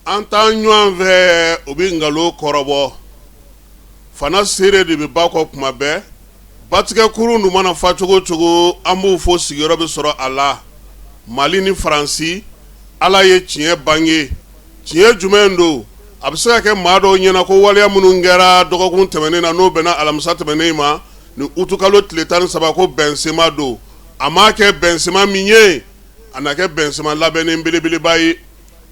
An t'an ɲɔgɔn fɛ, o bɛ nkalon kɔrɔbɔ. Fana seere de bɛ ba kɔ kuma bɛɛ. Batigɛ kurun dun mana fa cogo cogo, an b'u fo sigiyɔrɔ bɛ sɔrɔ a la. Mali ni Faransi, Ala ye tiɲɛ bange. Tiɲɛ jumɛn don? A bɛ se ka kɛ maa dɔw ɲɛna ko waleya minnu kɛra dɔgɔkun tɛmɛnen na, n'o bɛnna alamisa tɛmɛnen ma, ni utukalo tile 13, ko bɛnsema don. A m'a kɛ bɛnsema min ye, a na kɛ bɛnsema labɛnnen belebeleba ye.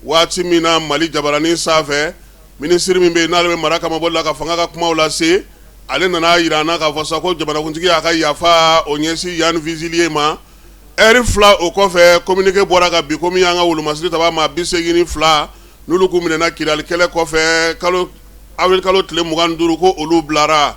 Waati min na Mali jabaranin sanfɛ, minisiri min bɛ yen n'ale bɛ mara kamabɔ la ka fanga ka kumaw lase, ale nana jira an na k'a fɔ sa ko jamanakuntigi y'a ka yafa o ɲɛsin Yann Vezilier ma. Ɛri 2 o kɔfɛ, communiqué bɔra ka bin ko min y'an ka wolomasiri tabaa maa 82 n'olu kun minɛna Kidali kɛlɛ kɔfɛ kalo avril kalo tile 25, ko olu bilara.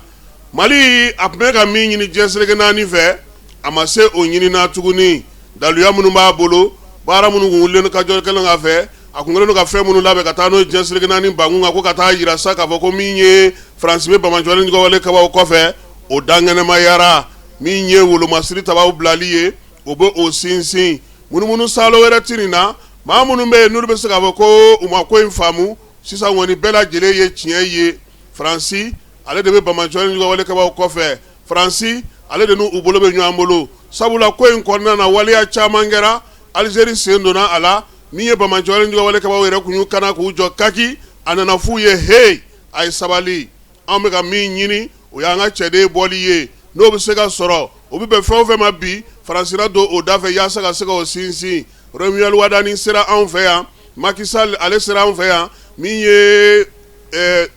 Mali a tun bɛ ka min ɲini diɲɛ seleke naani fɛ, a ma se o ɲini na tuguni. Daluya minnu b'a bolo, baara minnu kun wulilen ka jɔ kɛlen ka fɛ, a kun kɛlen don ka fɛn minnu labɛn ka taa n'o ye diɲɛ seleke naani bankun kan, ko ka taa jira sa k'a fɔ ko min ye Faransi bɛ banbaanciwale ni juguwale kɔfɛ, o dankɛnɛmayara. Min ye wolomasiri tabaw bilali ye, o bɛ o sinsin. Munumunu salo wɛrɛ tɛ nin na. Maa minnu bɛ yen n'olu bɛ se k'a fɔ ko u ma ko in faamu, sisan kɔni bɛɛ lajɛlen ye tiɲɛ ye. Faransi ale de bɛ banbaanciwale ni juguwale kɛbaaw kɔfɛ. Faransi ale de n'u bolo bɛ ɲɔgɔn bolo, sabula ko in kɔnɔna na, waleya caman kɛra. Alizeri sen donna a la. Min ye banbaanciwale ni juguwale kɛbaaw yɛrɛ kun y'u kana k'u jɔ kaki, a nana f'u ye: he, a ye sabali, anw bɛ ka min ɲini, o y'an ka cɛden bɔli ye. N'o bɛ se ka sɔrɔ, o bɛ bɛn fɛn o fɛn ma bi, Faransi na don o da fɛ yaasa ka se ka o sinsin. Romuald Wadani sera anw fɛ yan, Macky Sall ale sera anw fɛ yan, min ye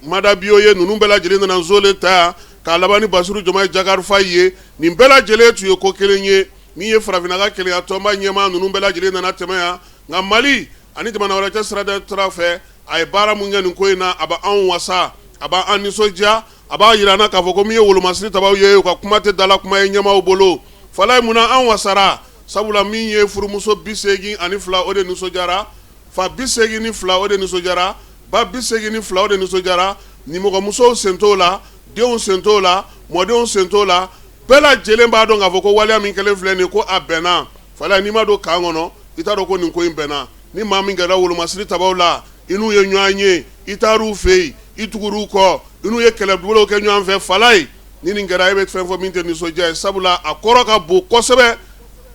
Maada Bio ye, ninnu bɛɛ lajɛlen nana zole ta yan k'a laban ni Basiru Jomayi Jakari Fayi ye. Nin bɛɛ lajɛlen tun ye ko kelen ye. Min ye farafinna ka kelenya tɔnba ɲɛmaa ninnu bɛɛ lajɛlen nana tɛmɛ yan. Nka Mali ani jamana wɛrɛ cɛ sira fɛ, a ye baara min kɛ nin ko in na, a b'an wasa, a b'an nisɔndiya, a b'a jira an na k'a fɔ ko min ye wolomasiri tabaw ye, u ka kuma tɛ dala kuma ye ɲɛmaaw bolo. Falaye, munna an wasara? Sabula min ye furumuso 82, o de nisɔndiyara. Fa 82, o de nisɔndiyara. Ba 82, o de nisɔndiyara. Nimɔgɔmusow sen t'o la, denw sen t'o la, mɔdenw sen t'o la. Bɛɛ lajɛlen b'a dɔn k'a fɔ ko waleya min kɛlen filɛ nin ko a bɛnna. Falaye, n'i ma don camp kɔnɔ, i t'a dɔn ko nin ko in bɛnna. Ni maa min gɛrɛla wolomasiri tabaw la, i n'u ye ɲɔgɔn ye, i taar'u fɛ yen, i tugur'u kɔ, i n'u ye kɛlɛbolow kɛ ɲɔgɔn fɛ, Falaye, ni nin kɛra, e bɛ fɛn fɔ min tɛ nisɔndiya ye, sabula a kɔrɔ ka bon kosɛbɛ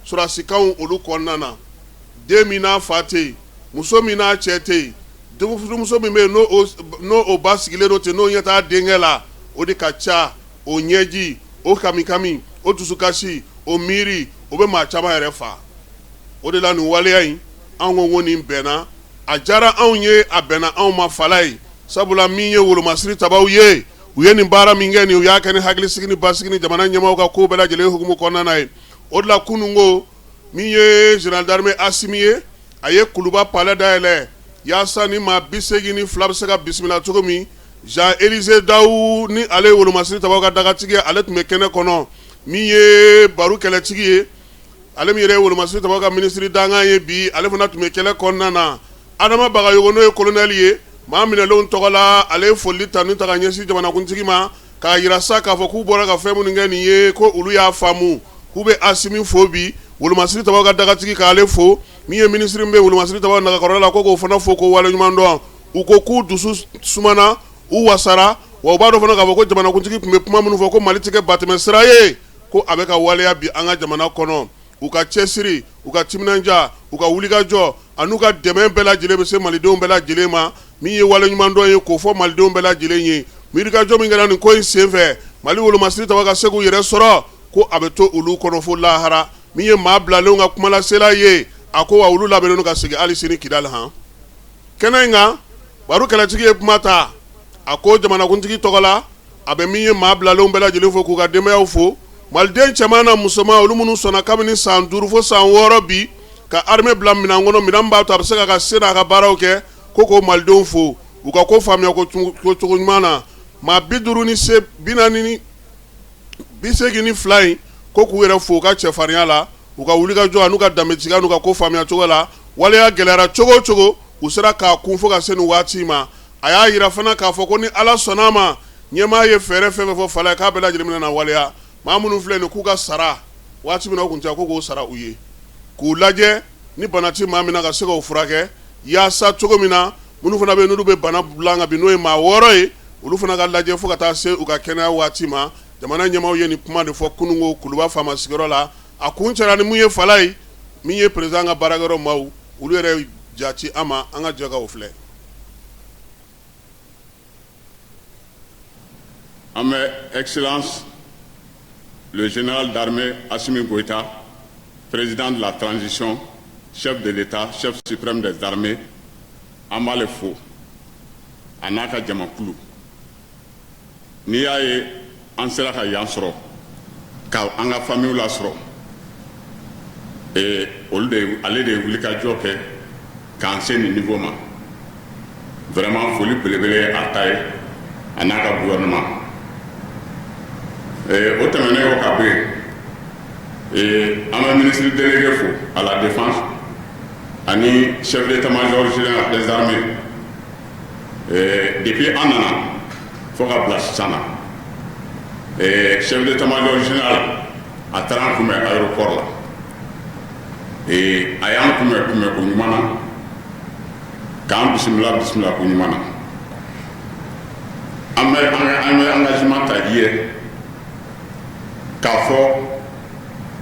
sɔrɔdasikanw olu kɔnɔna na. Den min n'a fa tɛ yen, muso min n'a cɛ tɛ yen, furumuso min bɛ yen n'o o ba sigilen don ten, n'o ɲɛ t'a denkɛ la, o de ka ca. O ɲɛji, o kamikami, o dusukasi, o miiri, o bɛ maa caman yɛrɛ fa. O de la nin waleya in, an ko ko nin bɛnna, a diyara anw ye, a bɛnna anw ma, Falaye, sabula min ye wolomasiri tabaw ye, u ye nin baara min kɛ nin, u y'a kɛ ni hakilisigi ni basigi ni jamana ɲɛmaaw ka ko bɛɛ lajɛlen hukumu kɔnɔna na ye. O de la kunun ko min ye général d'armée Asimi ye, a ye Kuluba palais dayɛlɛ yaasa ni maa 82 bɛ se ka bisimila cogo min. Jean Élisée Daou ni ale ye wolomasiri tabaw ka dagatigi ye, ale tun bɛ kɛnɛ kɔnɔ. Min ye Baru kɛlɛtigi ye, ale min yɛrɛ ye wolomasiri tabaw ka minisiri dankan ye bi, ale fana tun bɛ kɛlɛ kɔnɔna na. Adama Bagayogo, n'o ye colonel ye maa minɛlenw tɔgɔ la, ale ye foli tanu ta ka ɲɛsin jamanakuntigi ma, k'a jira sa k'a fɔ k'u bɔra ka fɛn minnu kɛ nin ye, ko olu y'a faamu, k'u bɛ Asimi fo bi, wolomasiri tabaw ka dagatigi k'ale fo, min ye minisiri min bɛ wolomasiri tabaw nagakɔrɔ la, ko k'o fana fo ko waleɲuman dɔn. U ko k'u dusu sumana, u wasara, wa u b'a dɔn fana k'a fɔ ko jamanakuntigi tun bɛ kuma minnu fɔ ko Mali tɛ kɛ batɛmɛ sira ye, ko a bɛ ka waleya bi an ka jamana kɔnɔ. U ka cɛsiri, u ka timinandiya, u ka wulikajɔ an'u ka dɛmɛ bɛɛ lajɛlen bɛ se malidenw bɛɛ lajɛlen ma. Min ye waleɲumandɔn ye k'o fɔ malidenw bɛɛ lajɛlen ye, wulikajɔ min kɛra nin ko in senfɛ, Mali wolomasiri tabaw ka se k'u yɛrɛ sɔrɔ, ko a bɛ to olu kɔnɔ fo lahara. Min ye maa bilalenw ka kumalasela ye, a ko wa olu labɛnnen don ka segin hali sini Kidali. Han, kɛnɛ in kan, Baru kɛlɛtigi ye kuma ta. A ko jamanakuntigi tɔgɔ la, a bɛ min ye maa bilalenw bɛɛ lajɛlen fo, k'u ka denbayaw fo, maliden cɛman na musoman, olu minnu sɔnna kabini san 5 fo san 6 bi ka armée bila minɛn kɔnɔ, minɛn b'a to a bɛ se ka se n'a ka baaraw kɛ, ko k'o malidenw fo u ka ko faamuya ko cogo ɲuman na. Maa 50 ni se 40 ni 82 in, ko k'u yɛrɛ fo u ka cɛfarinya la, u ka wulikajɔ an'u ka danbetigiya n'u ka ko faamuya cogo la. Waleya gɛlɛyara cogo o cogo, u sera k'a kun fo ka se nin waati ma. A y'a jira fana k'a fɔ ko ni Ala sɔnna a ma, ɲɛmaa ye fɛɛrɛ fɛn fɛn fɔ Falaye, k'a bɛɛ lajɛlen bɛna na waleya. Maa minnu filɛ nin k'u ka sara waati min na o kun tɛ, ko k'o sara u ye, k'u lajɛ ni bana tɛ maa min na ka se k'o furakɛ, yaasa cogo min na Minnu fana bɛ n'olu bɛ bana dilan kan bi, n'o ye maa 6 ye, olu fana ka lajɛ fo ka taa se u ka kɛnɛya waati ma. Jamana ɲɛmaaw ye nin kuma de fɔ kununko Kuluba faama sigiyɔrɔ la. A kuncɛra ni mun ye? Fala ye min ye, président ka baarakɛyɔrɔ maaw, olu yɛrɛ jati an ma. An ka jɛ ka o filɛ. An bɛ Excellence le général d'armée Assimi Goïta, président de la transition, chef de l'État, chef suprême des armées, an b'ale fo a n'a ka jamakulu. N'i y'a ye an sera ka yan sɔrɔ, ka an ka famille lasɔrɔ, ee olu de, ale de ye wulikajɔ kɛ k'an se nin niveau ma. Vraiment, foli belebele ye a ta ye, a n'a ka gouvernement. O tɛmɛnen kɔ ka bɔ yen, an bɛ ministre délégué fo à la défense ani chef d'état-major général des armées. Depuis an nana fo ka bila sisan na, chef d'état-major général, a taara an kunbɛn aéroport la. A y'an kunbɛn kunbɛn ko ɲuman na, k'an bisimila bisimila ko ɲuman na. An bɛ engagement ta i ye k'a fɔ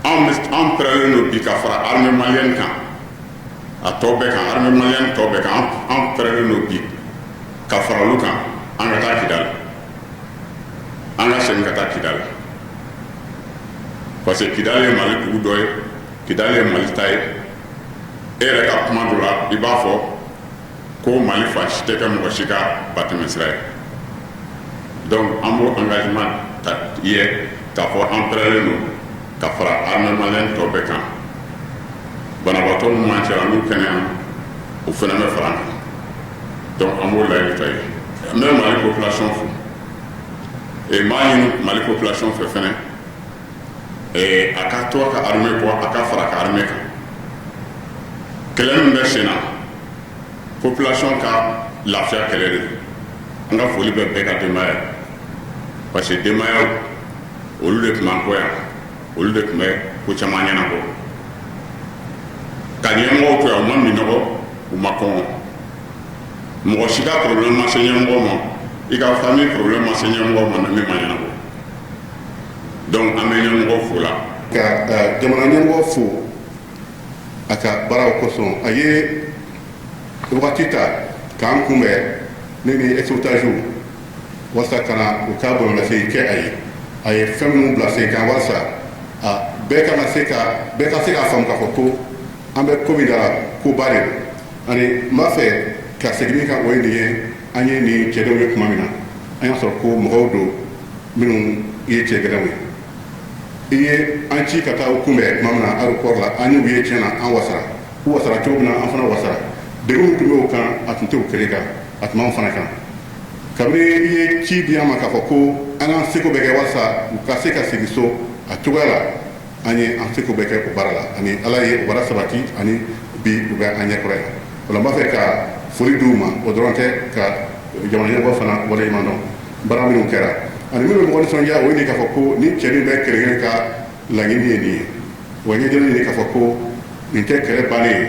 anw bɛ an pɛrɛlen don bi ka fara armée malienne kan, a tɔ bɛɛ kan, armée malienne tɔ bɛɛ kan. An pɛrɛlen don bi ka fara olu kan, an ka taa Kidali, an ka segin ka taa Kidali, parce que Kidali ye Mali dugu dɔ ye, Kidali ye Mali ta ye. E yɛrɛ ka kuma dɔ la, i b'a fɔ ko Mali fan si tɛ kɛ mɔgɔ si ka batɛmɛsira ye. Donc an b'o engagement ta i ye k'a fɔ an pɛrɛlen don ka fara armée malienne tɔ bɛɛ kan. Banabaatɔ minnu m'an cɛla, n'u kɛnɛya, o fana bɛ fara an kan. Donc an b'o layidu ta ye. N bɛ Mali population fo et n b'a ɲini Mali population fɛ fɛnɛ, a ka to a ka armée kɔ, a ka fara a ka armée kan. Kɛlɛ min bɛ sen na, population ka lafiya kɛlɛ de don. An ka foli bɛ bɛɛ ka denbaya ye, parce que denbayaw, olu de tun b'an kɔ yan, olu de tun bɛ ko caman ɲɛnabɔ ka ɲɛmɔgɔw to yan. U ma minɔgɔ, u ma kɔngɔ, mɔgɔ si ka problème ma se ɲɛmɔgɔ ma, i ka famille problème ma se ɲɛmɔgɔ ma na min ma ɲɛnabɔ. Donc an bɛ ɲɛmɔgɔ fo la. Ka jamana ɲɛmɔgɔ fo a ka baaraw kosɔn. A ye wagati ta k'an kunbɛn, ne ni ex-otages, walasa ka na u ka bɔlɔlɔsegin kɛ a ye. A ye fɛn minnu bila sen kan walasa a bɛɛ kana se ka bɛɛ ka se k'a faamu k'a fɔ ko an bɛ ko min da la, koba de don. Ani n b'a fɛ ka segin min kan, o ye nin ye: an ye nin cɛdenw ye tuma min na, an y'a sɔrɔ ko mɔgɔw don minnu ye cɛ gɛlɛnw ye. I ye an ci ka taa u kunbɛn tuma min na aéroport la, an y'u ye, tiɲɛ na, an wasara. U wasara cogo min na, an fana wasara. Degun min tun bɛ o kan, a tun tɛ o kelen kan, a tun b'anw fana kan. Kabini i ye ci di an ma k'a fɔ ko an k'an seko bɛɛ kɛ walasa u ka se ka segin so a cogoya la, an ye an seko bɛɛ kɛ o baara la, ani Ala ye o baara sabati, ani bi u bɛ an ɲɛkɔrɔ yan. O la, n b'a fɛ ka foli di u ma. O dɔrɔn tɛ, ka jamana ɲɛmɔgɔ fana waleɲuman dɔn baara minnu kɛra. Ani min bɛ mɔgɔ nisɔndiya, o ye nin k'a fɔ ko ni cɛnin bɛɛ kelen kelen ka laɲini ye nin ye wa, ɲɛjɛlen ye k'a fɔ ko nin tɛ kɛlɛ bannen ye.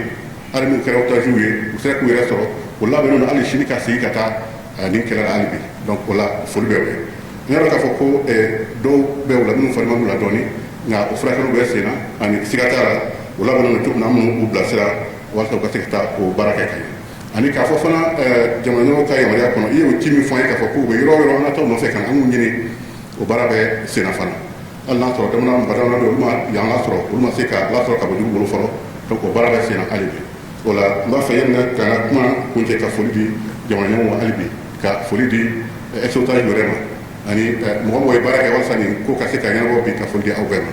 Hali n'u kɛra otages ye, u sera k'u yɛrɛ sɔrɔ, o labɛnnen don hali sini ka segin ka taa nin kɛlɛ la hali bi. Donc o la, foli bɛ o ye. N y'a dɔn k'a fɔ ko dɔw bɛ u la minnu fari man d'u la dɔɔni, nka o furakɛliw bɛ sen na, ani siga t'a la, o labɛnnen don cogo min na, an b'u bilasira walasa u ka se ka taa o baara kɛ ka ɲɛ. Ani k'a fɔ fana, jamana ɲɛmɔgɔw ka yamaruya kɔnɔ, i y'o ci min fɔ an ye k'a fɔ k'u bɛ yɔrɔ o yɔrɔ, an ka taa u nɔfɛ ka na an k'u ɲini, o baara bɛ sen na fana. Hali n'a sɔrɔ jamana mɔgɔ damadɔ bɛ olu ma yan lasɔrɔ, olu ma se ka lasɔrɔ ka bɔ jugu bolo fɔlɔ. Donc o baara bɛ sen na hali bi. O la, n b'a fɛ yanni ka n ka kuma kuncɛ, ka foli di jamana ɲɛmɔgɔw ma hali bi, ka foli di ex-otage yɛrɛ ma, ani mɔgɔ mɔgɔ ye baara kɛ walasa nin ko ka se ka ɲɛnabɔ bi, ka foli di aw bɛɛ ma.